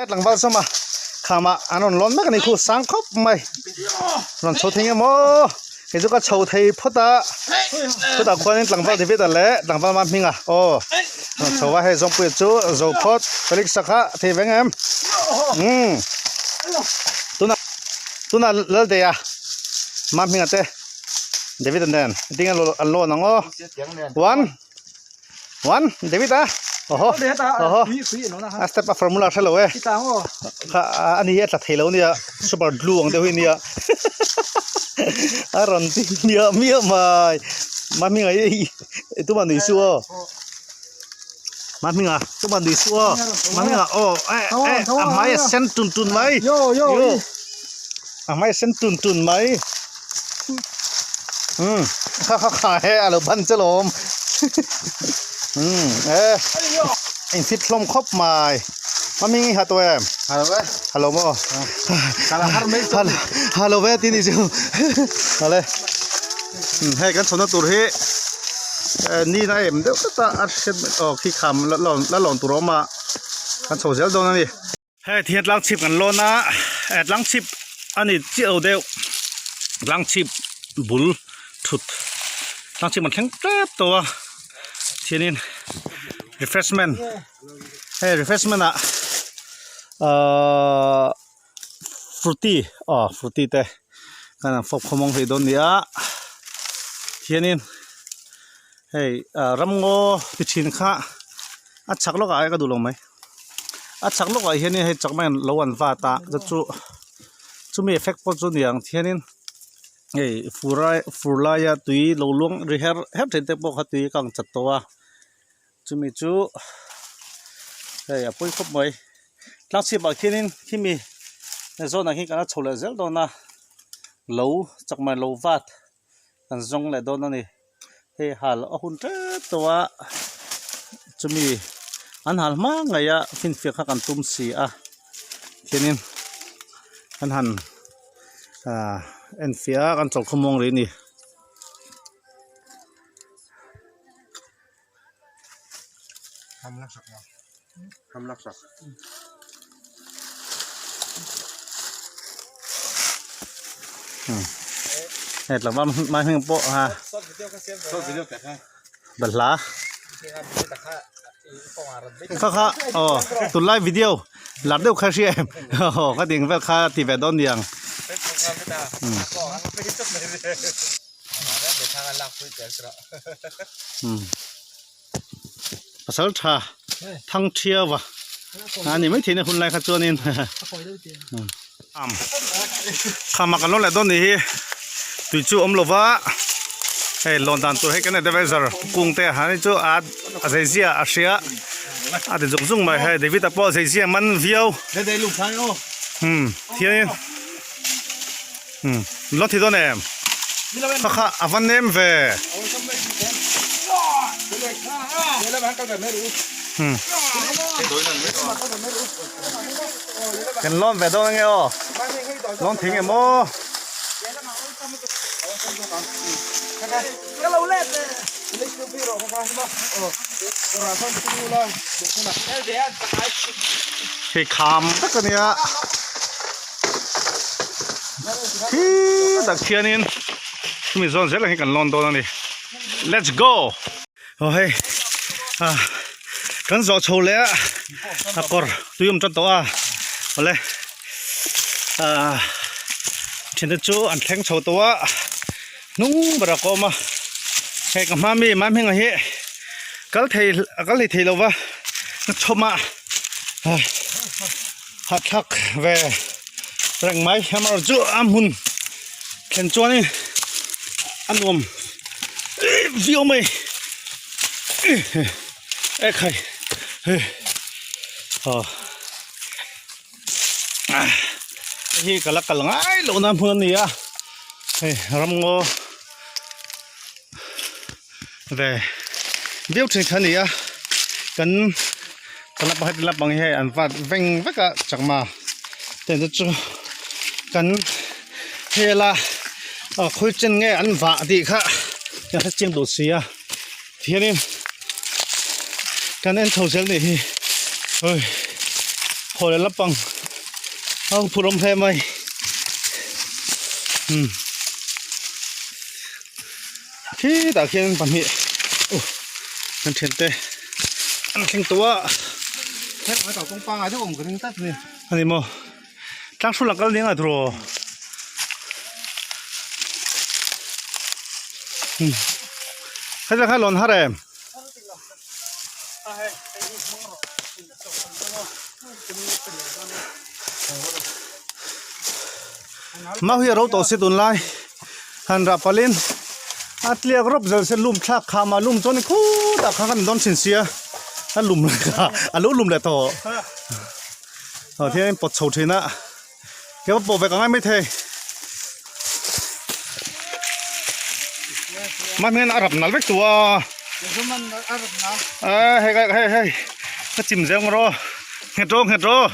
He tlangval sawma khamah an rawn lawn mek a ni khu sang khawp mai rawn chho thei nge maw kei chu ka chho thei phawt a chutah khuanin tlangval David-a leh tlangval ma hminga aw rawn chho a hei Zawngpuia chu zo phawt Felix a kha thei ve ngem umm tunah tunah Laldeia ma hminga te David-a nen ding an lawn ang aw one. One, David a. Oho. Oho. A step a formula hre lo e. Kha ani hi a tla thei lo nia. Super glue ang deuh hi nia. A rawn ti miah miah mai. Mahminga hi tuma nui su aw. Mahminga tuma nui su aw. Mahminga aw eh eh a hmai a sen tun tun mai. Yo yo. A hmai a sen tun tun mai. Umm kha kha kha he a lo ban che lawm umm e in fit hlawm khawp mai mami nge ha tawh em ha lo e ha lo maw ha lo ve tih ni chu awle umm hei kan chhawmna tur hi ni na em deuh tlat a a hriat aw khi kham la lawn tur a awm a kan chho zel dawn a ni. Hei thian tlang chhip kan lawn a eh tlang chhip a ni chiah lo deuh tlang chhip bul thut tlang chhip an thleng tep tawh a thianin refreshment hei refreshment ah ahh frutty aw frutty te kan han fawp khawm ang hlei dawn a ni a thianin hei ah ramngaw ti thin kha a chhak lawkah hian ka duh lo mai. A chhak lawkah hianin hei chakma hian lo an vat a chu chu chumi effect pawh chu niang thianin hei fur lai fur laia tui lo luang ri her her thin te pawh kha tui a kang chat tawh a chumi chu hei a pawi khawp mai tlang chhip ah khianin khimi zawnah khian kan la chho leh zel dawn a lo chakma lo vat kan zawng leh dawn a ni hei hal a hun tep tawh a chumi an hal hma ngei a finfiah kha kan tum si a khianin kan han ah enfiah a kan chawlh khawmuang rih a ni. Hei tlangval hmai hming pawh a balhla kha kha aw tunlai video lar deuh kha hria em aw ka ding vel kha ti ve dawn niang. Pasal tha thang thiau a a ni maithei na hun lai kha chuanin khama kan lo leh dawn nih hi tui chu awm lova hei lawn dan tur hei kan advisor kung te ha ni chu a a zei zia a hria a ti zung zung mai hei David a pawh a zei zia man viau thianin. Lo thi dawn em? Kha kha a va nem ve. Kan lawn ve dawn ange aw. Lawn thing em aw. Hei kham vek a nia. Khi tak khianin chumi zawn zel ang hi kan lawn dawn a ni. Let's go! Aw hei ah kan zawh chho leh a a kawr tui awm tan tawh a awle ah thiante chu an thleng chho tawh a hnung berah ka awm a hei ka hma mi mai hmingah hi kal thei a kal thei thei lo va ka chhawm a ah hahthlak ve reng mai amaherawhchu chu a hmun thlen chuanin a nuam viau mai ekhai hei aw hei hi ka la kal ngai lohna hmun a ni a hei ramngaw ve viau thin kha a ni a kan kan la heti lampang hi hei an vat veng vek a chakma ten te chu kan hela ah khawi chen nge an vah tih kha kan hre chiang duh si a tihianin kan en chho zel nih hi oi. Haw leh lampang a huphurh awm hle mai umm khitah khian pahnih uh kan thiante an thleng tawh a ani maw tlang hrul ang kal nia tiraw umm helai kha lawn har em. Mau hi a ro tawh si tunlai han rah palhin a tliak rawp zel se lum thlak kham a lum chuan khutah khan kan dawn thin sia a lum leh kha a lo lum leh tawh ah thian pawt chho thin a ke pawh vek a ngai maithei mahni hian a rap nal vek tawh a a hei hei hei ka chim zel ang rawh nghet rawh nghet rawh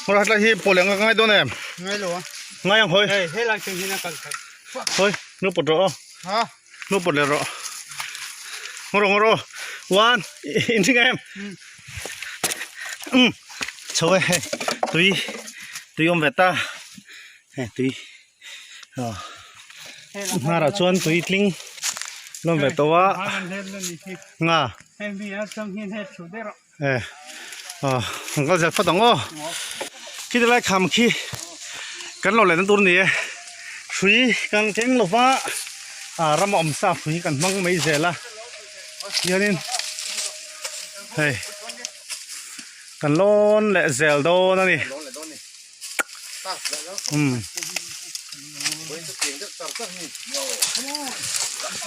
rawh hetlai hi pawh leh ang ka ngai dawn em ngai lo a ngai ang hawi hei helai thleng hian a kal theih hawi nu pawt rawh aw ha nu pawt leh rawh ngaw rawh ngaw rawh one in hring em um chho e hei tui tui awm ve ta hei tui ah hnarah chuan tui tling lawm ve tawh a nga e ah an kal zel phawt ang aw khiti lai kham khi kan lo lehna tur a ni e hrui kan keng lo va ah ram a awm sa hrui kan hmang mai zel a hianin hei kan lawn leh zel dawn a ni.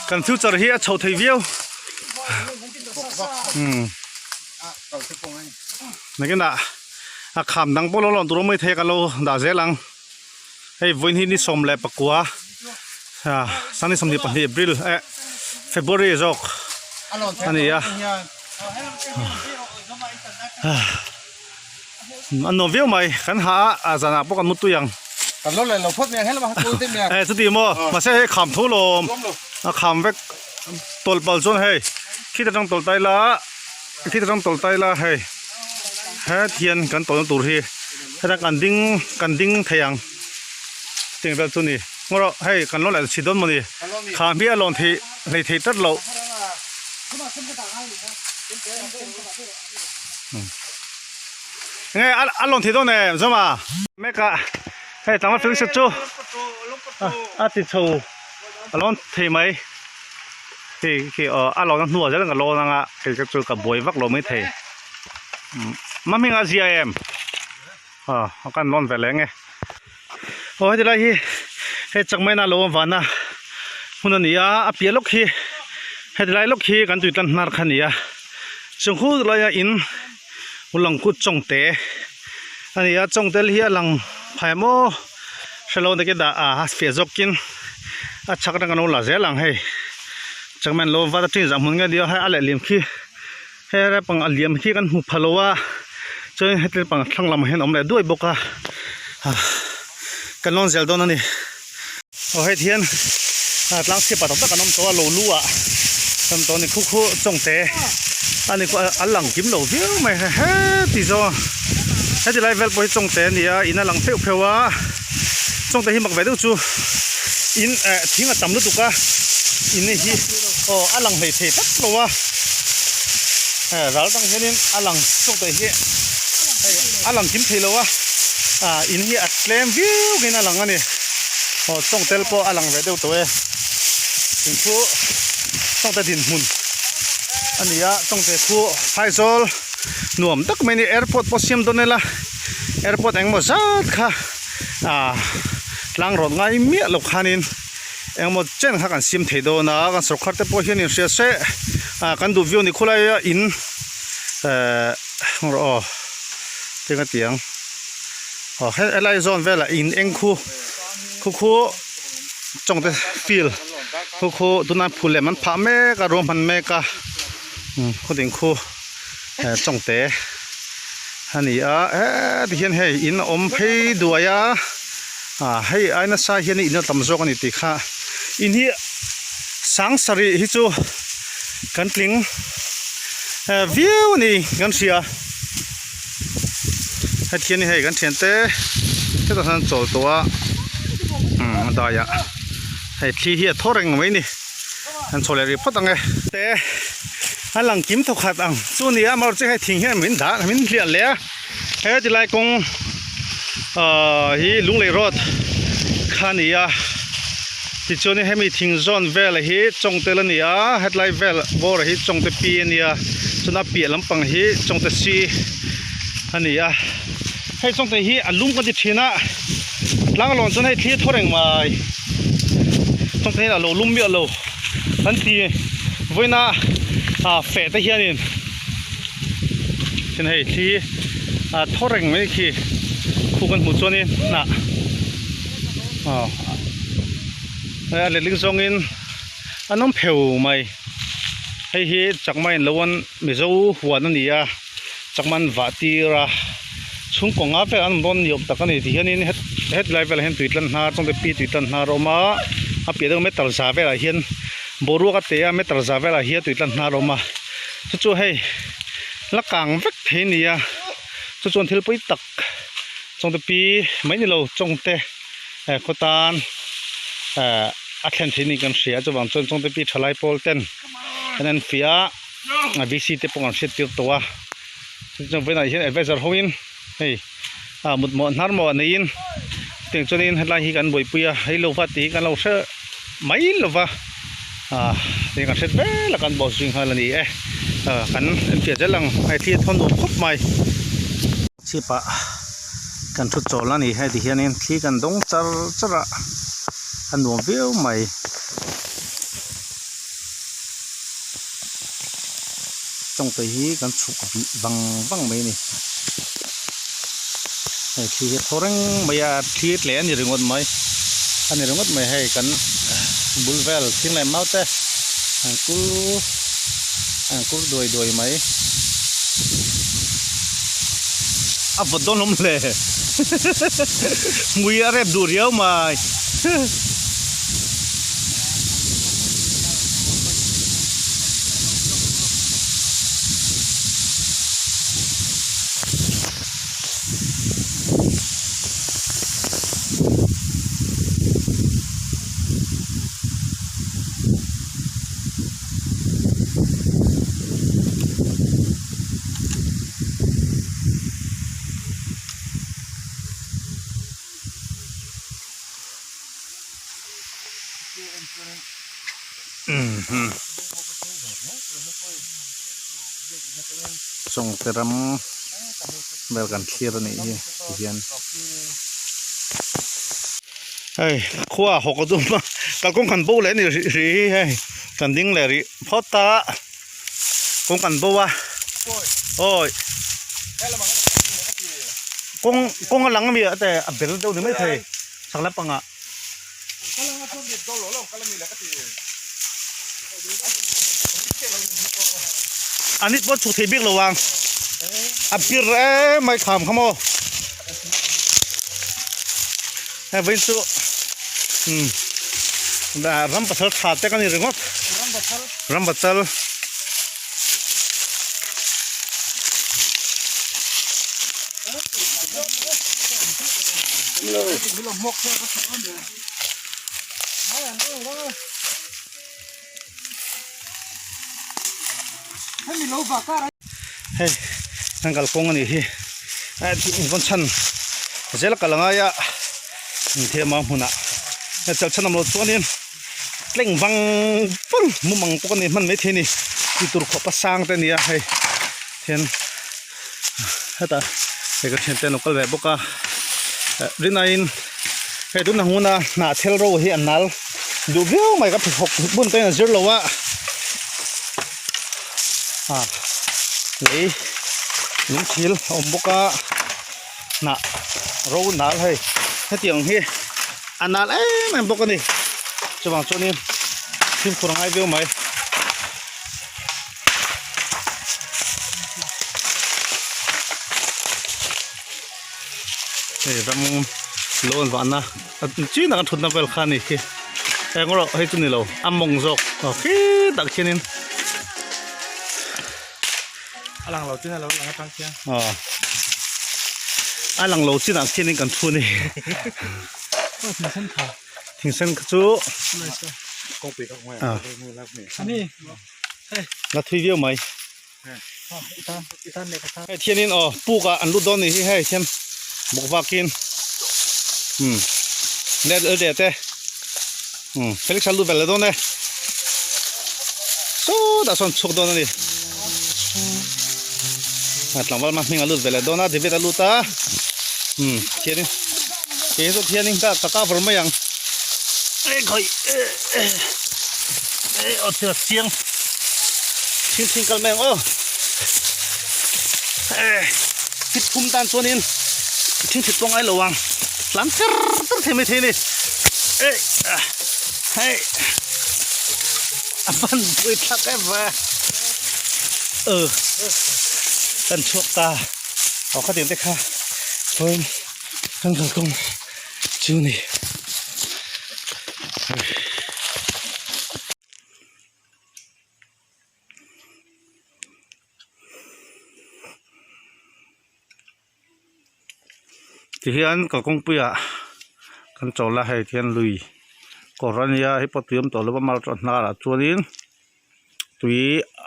Kan future hi a chho thei viau umm nakinah a kham dang pawh lo lawn tur awm mai thei a kan lo dah zel ang hei vawiin hi ni 19 ah sangni 22 April eh February zawk a ni a. A nuam viau mai kan hah a a zanah pawh kan mutui ang. Kan lo leh lo phawt mai ang helama ha tul te mai ang. Eh chuti maw mahse hei kham tho lawm a kham vek tawlh pal chuan hei khit atang tawlh tai la khit atang tawlh tai la hei het hian kan tawlhna tur hi heta kan ding kan ding thei ang chutiang vel chu ni ngaw rawh hei kan lo leh chhit dawn mawni kham hi a lawn theih hleithei tlat loh. Nge a lawn thei dawn em zawm a. Mek a hei tlangval fel set chu a ti chho a lawn thei mai khi khi aw a lawn a hnuah zel ka lawn anga hei te chu ka buai vak lo mai thei ma hming a zia em aw kan lawn ve leh nge aw heti lai hi hei chakmaina lo awm vana hmun a ni a a piah lawk hi heti lai lawk hi kan tui tlan hnar kha a ni a chung khu laia in lang kut chawngte a ni a chawngte hi a lang phai maw hrelo nge dah a fiah zawkin a chhak atang kan lo la zel ang hei chakmain lo vat a ṭin zah hmun nge nia hei a lehliam khi. He pang a liam hi kan hmu pha lo a chuan heti pang thlang lamah hian a awm leh duai bawk a ah kan lawn zel dawn a ni aw hei ti hian ah tlang chhiap ah tak tak an awm tawh a lo lu ah kan tawh a ni khu khu chawngte a ni a lang kim lo viau mai he heti zawng a heti lai vel pawh hi chawngte a ni a in a lang pheuh pheuh a chawngte hi mak ve deuh chu in eh thing a tam lutuk a in hi aw a lang hlei thei tak lo a eh ral tang hianin a lang chawk daih hi hei a lang kim thei lo a ah in hi a tlem viau in a lang a ni aw chawng tel pawh a lang ve deuh tawh e tin chu chawngte dinhmun a ni a chawngte khu phaizawl nuam tak mai a ni airport pawh siam dawn ila airport engemaw zat kha ah tlang rawt ngai miah lo khanin. Engmaw chen kha kan sim thei dawn a kan sawrkar te pawh hian inhria se ah kan duh viau ni khawlaia in ehh rawh aw tinge tiang aw he helai zawn velah in eng khu khu khu chawngte field khu khu tunah phul lem an phah mek a ruahman mek a umm khawding khu eh chawngte a ni a heti hian hei in a awm phei duai a. Ah hei ai nasa hian in a tam zawk a ni tih kha in hi sang sarih hi chu kan tling eh viau a ni kan hria. Heti hian hei kan thiante hetah hian chawl tawh a umm a daiah hei thli hi a thaw reng mai a ni an chho leh rih phawt ang e. Te a lang kim thawkhat ang chu a ni a amaherawhchu chu hei thing hian min dah min hliah leh a he tilai kawng ahh hi lunglei road kha a ni a tichuanin hemi thing zawn vel hi chawngtel a ni a hetlai vel bawr hi chawngte pi a nia chuan a piah lampang hi chawngte si a ni a hei chawngte hi a lum ka ti thin a tlang lawn chuan hei thli a thaw reng mai chawngte hian a lo lum miah lo an ti vawiina ah feh te hianin chuan hei thli a thaw reng mai khi khu kan hmuh chuanin hnah aw a letling zawngin an awm pheu mai hei hi chakma in lo an mizo huan a ni a. Chakman vah tir a chhungkaw nga vel an awm dawn ni awm tak a ni tihianin hetlai velah hian tui tlan hnar chuan pi tui tlan hnar a awm a a piah deuh meter za velah hian boruak a teh a meter za velah hian tui tlan hnar a awm a chu chu hei la kang vek thei a ni a chu chuan thil pawi tak chawngte pi mai ni lo chawngte eh khaw tan eh a thlen thei niin kan hria chuvang chuan chawngte pi thalai pawl ten an enfiah a. A VC te pawh an hriat tir tawh a chuan vawiinah hian advisor ho in hei ah mut mawh hnar mawh neiin chutiang chuanin helai hi kan buaipui a hei lo va tih hi kan lo hre mai lo va ah hei kan hriat vel a kan bawh zui nghal a ni e ah kan enfiah zel ang hei thli a thawn duh khawp mai. Chhip ah kan thu chawl a ni hei ti hianin thli kan dawng char char a a nuam viau mai. Tawngtai hi kan chhuk vih vang vang mai a ni hei thli hi a thaw reng mai a thli tle a ni ringawt mai a ni ringawt mai hei kan bul vel thing leh mau te an kul an kul duai duai mai a vawt dawn hlawm hle hmui a rep duh riau mai. Chawngte ram vel kan thlir a nih hi tihian hei khua a hawk a dum a kalkawng kan bo leh a ni rih rih hi hei kan ding leh rih phawt a kawng kan bo a awi kawng kawng a lang ami a te a bel deuh ni mai thei chhak lampangah. A nit pawh chhuk thei bik lo ang a pir em mai kham kha maw hei vawiin chu umm ram pasal tha te ka ni ringawt ram pasal. Hei kan kalkawng a nih hi vawn chhan zel a kal angai a thema hmunah chal chhan awm loh chuanin tleng vang vang mumang pawh ka nei hman maithei a ni tih tur khawpa sang te a ni a hei hian. Hetah hei ka thiante an lo kal ve bawk a rinaiin hei tunah hmuna hnah thel ro hi a nal duh viau mai ka pheikhawk bun pawhin a zir lo a ah lei lung thil a awm bawk a hnah ro nal hei hetiang hi a nal em em bawk a ni chuvang chuanin fimkhur a ngai viau mai. Hei ram lawn vahna a chin ang a thutna vel kha a ni khi eng erawh hei chu ni lo a mawng zawk aw khitah khianin a lang lo chin a lo lang atang khian aw. A lang lo chinah khianin kan thu a ni. Thingsen kha chu la thui viau mai. Hei thianin aw puk ah an lut dawn a nih hi hei thian bawk vakin umm let lte te umm Felix a lut ve leh dawn e sawtah sawn chhuak dawn a ni a tlangval hma hming a lut ve leh dawn a David a lut a umm thianin kei hi chu thianin ka ka cover mai ang ekhawih eh aw thil a chiang thing thing kal mai ang aw eh fit phum tan chuanin thing thit pawh ngai lo ang tlan ter ter thei mai thei a ni eh hei a ban pui thlak em va ờ kan chhuak ta aw khatiang te kha chuan kan kalkawng chu ni. Tihian kalkawngpuiah kan chawl a hei tihian lui kawr a nia hei pawh tui awm tawh lo va mar chu a hnarah chuanin tui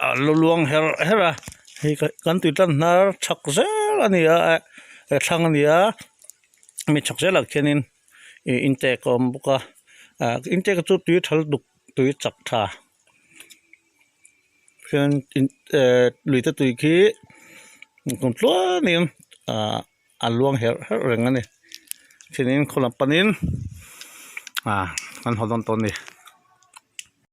a lo luang her her a hei kan tui tan hnar chhak zel a ni a eh thlang a ni a mi chhak zelah khianin ih intake a awm bawk a ah intake chu tui tha lutuk tui chak tha khian in eh lui te tui khi kum tluanin ah a luang herh herh reng a ni chuanin khaw lam panin ah kan haw dawn tawh a ni.